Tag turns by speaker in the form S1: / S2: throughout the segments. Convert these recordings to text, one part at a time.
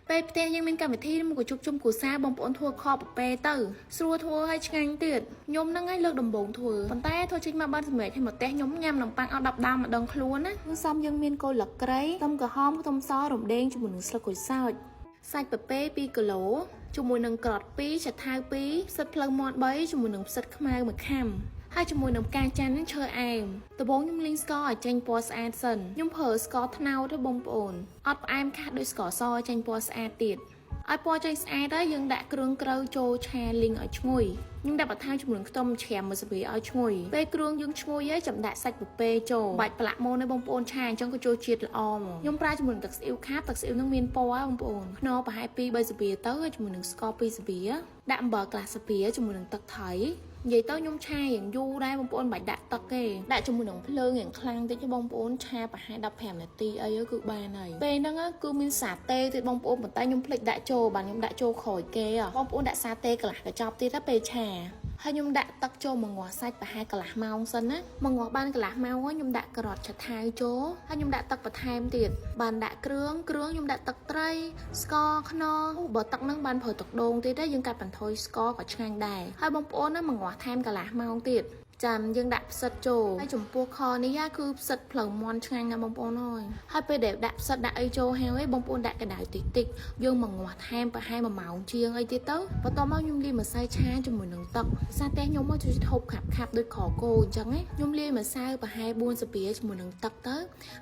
S1: ពេលផ្ទះយើងមានកម្មវិធីមកក៏ជួបជុំគ្រួសារបងប្អូនធ្វើខពពែទៅស្រួលធ្វើឲ្យឆ្ងាញ់ទៀតខ្ញុំហ្នឹងឯងលើកដំបូងធ្វើប៉ុន្តែធ្វើចេញមកបានសម្រេចឲ្យមកផ្ទះខ្ញុំញ៉ាំនំប៉័ងអស់10ដើមម្ដងខ្លួនណាគឺសំយើងមានកូនលក្រីខ្ទឹមក្រហមខ្ទឹមសរំដេងជាមួយនឹងស្លឹកក្រូចសើចសាច់ពពែ2គីឡូជាមួយនឹងក្រត់2ឆាថៅ2ផ្សិតផ្លូវមាត់3ជាមួយនឹងផ្សិតខ្មៅមួយខាំហើយជាមួយនឹងផ្កាច័ន្ទនឹងឈើអែមដំបូងខ្ញុំលីងស្ករឲ្យចេញពណ៌ស្អាតសិនខ្ញុំប្រើស្ករត្នោតទេបងប្អូនអត់ផ្អែមខាស់ដូចស្ករសចេញពណ៌ស្អាតទៀតឲ្យពណ៌ចេញស្អាតហើយយើងដាក់គ្រឿងក្រៅចូលឆាលីងឲ្យឈ្ងុយខ្ញុំដាក់បន្ថែមជាមួយនឹងខ្ទឹមច្រាមមួយស្លាបព្រាឲ្យឈ្ងុយពេលគ្រឿងយើងឈ្ងុយហើយចាំដាក់សាច់ពពែចូលបាច់ប្រឡាក់មុនទេបងប្អូនឆាអញ្ចឹងក៏ចូលជាតិល្អហ្មងខ្ញុំប្រើជាមួយនឹងទឹកស្អ៊ីវខាប់ទឹកស្អ៊ីវនឹងមានពណ៌បងប្អូនខ្នុរប្រហែល2 3ស្លាបព្រាទៅហើយជាមួយនឹងស្ករ2ស្លាបព្រាដាក់អំបិលក្លាស់ស្លាបព្រាជាមួយនឹងទឹកត្រីនិយាយទៅខ្ញុំឆាយ៉ាងយូរដែរបងប្អូនមិនបាច់ដាក់ទឹកទេដាក់ជាមួយនឹងភ្លើងយ៉ាងខ្លាំងតិចបងប្អូនឆាប្រហែល15នាទីអីគឺបានហើយពេលហ្នឹងគឺមានសាតេទៀតបងប្អូនប៉ុន្តែខ្ញុំភ្លេចដាក់ចូលបាទខ្ញុំដាក់ចូលក្រោយគេបងប្អូនដាក់សាតេកន្លះកញ្ចប់ទៀតទៅពេលឆាហើយខ្ញុំដាក់ទឹកចូលមកងាស់សាច់ប្រហែលកន្លះម៉ោងសិនណាមកងាស់បានកន្លះម៉ោងហើយខ្ញុំដាក់ការ៉ុតឆាថៅចូលហើយខ្ញុំដាក់ទឹកបន្ថែមទៀតបានដាក់គ្រឿងគ្រឿងខ្ញុំដាក់ទឹកត្រីស្ករខ្នុរបើទឹកហ្នឹងបានប្រើទឹកដូងទៀតទេយើងកាត់បន្ថយស្ករក៏ឆ្ងាញ់ដែរហើយបងប្អូនណាមកងាស់ថែមកន្លះម៉ោងទៀតចាំយើងដាក់ផ្សិតចូលហើយចំពោះខនេះគឺផ្សិតផ្លូវមន់ឆ្ងាញ់ណាស់បងប្អូនអើយហើយពេលដែលដាក់ផ្សិតដាក់អីចូលហើយបងប្អូនដាក់កម្ដៅតិចតិចយើងមកងាស់ថែមប្រហែល1ម៉ោងជាងអីទៀតទៅបន្ទាប់មកខ្ញុំលាយម្សៅឆាជាមួយនឹងទឹកសាផ្ទះខ្ញុំមកជួយហូបខាប់ខាប់ដូចក្រគោអញ្ចឹងណាខ្ញុំលាយម្សៅប្រហែល4ស្លាបព្រាជាមួយនឹងទឹកទៅ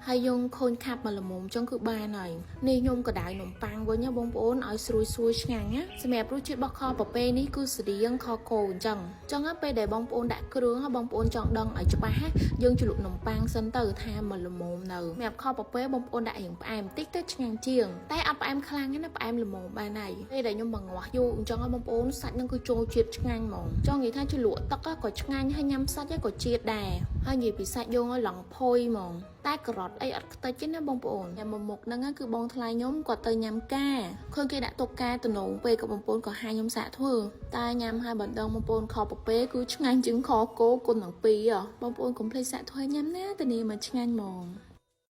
S1: ហើយយើងខូនខាប់មកល្មមអញ្ចឹងគឺបានហើយនេះខ្ញុំកម្ដៅនំប៉័ងវិញណាបងប្អូនឲ្យស្រួយស្រួយឆ្ងាញ់ណាសម្រាប់រសជាតិរបស់ខពពែនេះគឺស្តៀងខគោអញ្ចឹងអញ្ចឹងពេលដែលបងប្អូនដាក់គ្រឿងបងប្អូនចង់ដឹងឲ្យច្បាស់យើងជ្រលក់នំប៉័ងសិនទៅថាមកល្មមនៅសម្រាប់ខពពែបងប្អូនដាក់រៀងផ្អែមតិចទៅឆ្ងាញ់ជាងតែអត់ផ្អែមខ្លាំងទេណាផ្អែមល្មមបានហើយពេលដែលខ្ញុំបង្ងាស់យូរអញ្ចឹងបងប្អូនសាច់នឹងគឺចូលជាតិឆ្ងាញ់ហ្មងចង់និយាយថាជ្រលក់ទឹកក៏ឆ្ងាញ់ហើយញ៉ាំសាច់ក៏ជាតិដែរហើយនិយាយពីសាច់យើងឲ្យឡង់ផុយហ្មងតែការ៉ុតអីអត់ខ្ទេចទេណាបងប្អូនញ៉ាំមួយមុខហ្នឹងគឺបងថ្លៃខ្ញុំគាត់ទៅញ៉ាំកាឃើញគេដាក់ទុកកាតំណងពេលក៏បងប្អូនក៏ហាខ្ញុំសាកធ្វើតែញ៉ាំហើយបណ្ដឹងបងប្អូនខពពែគឺឆ្ងាញ់ជាងខគោគុណនឹង2បងប្អូនកុំភ្លេចសាកធ្វើញ៉ាំណាធានាមកឆ្ងាញ់ហ្មង។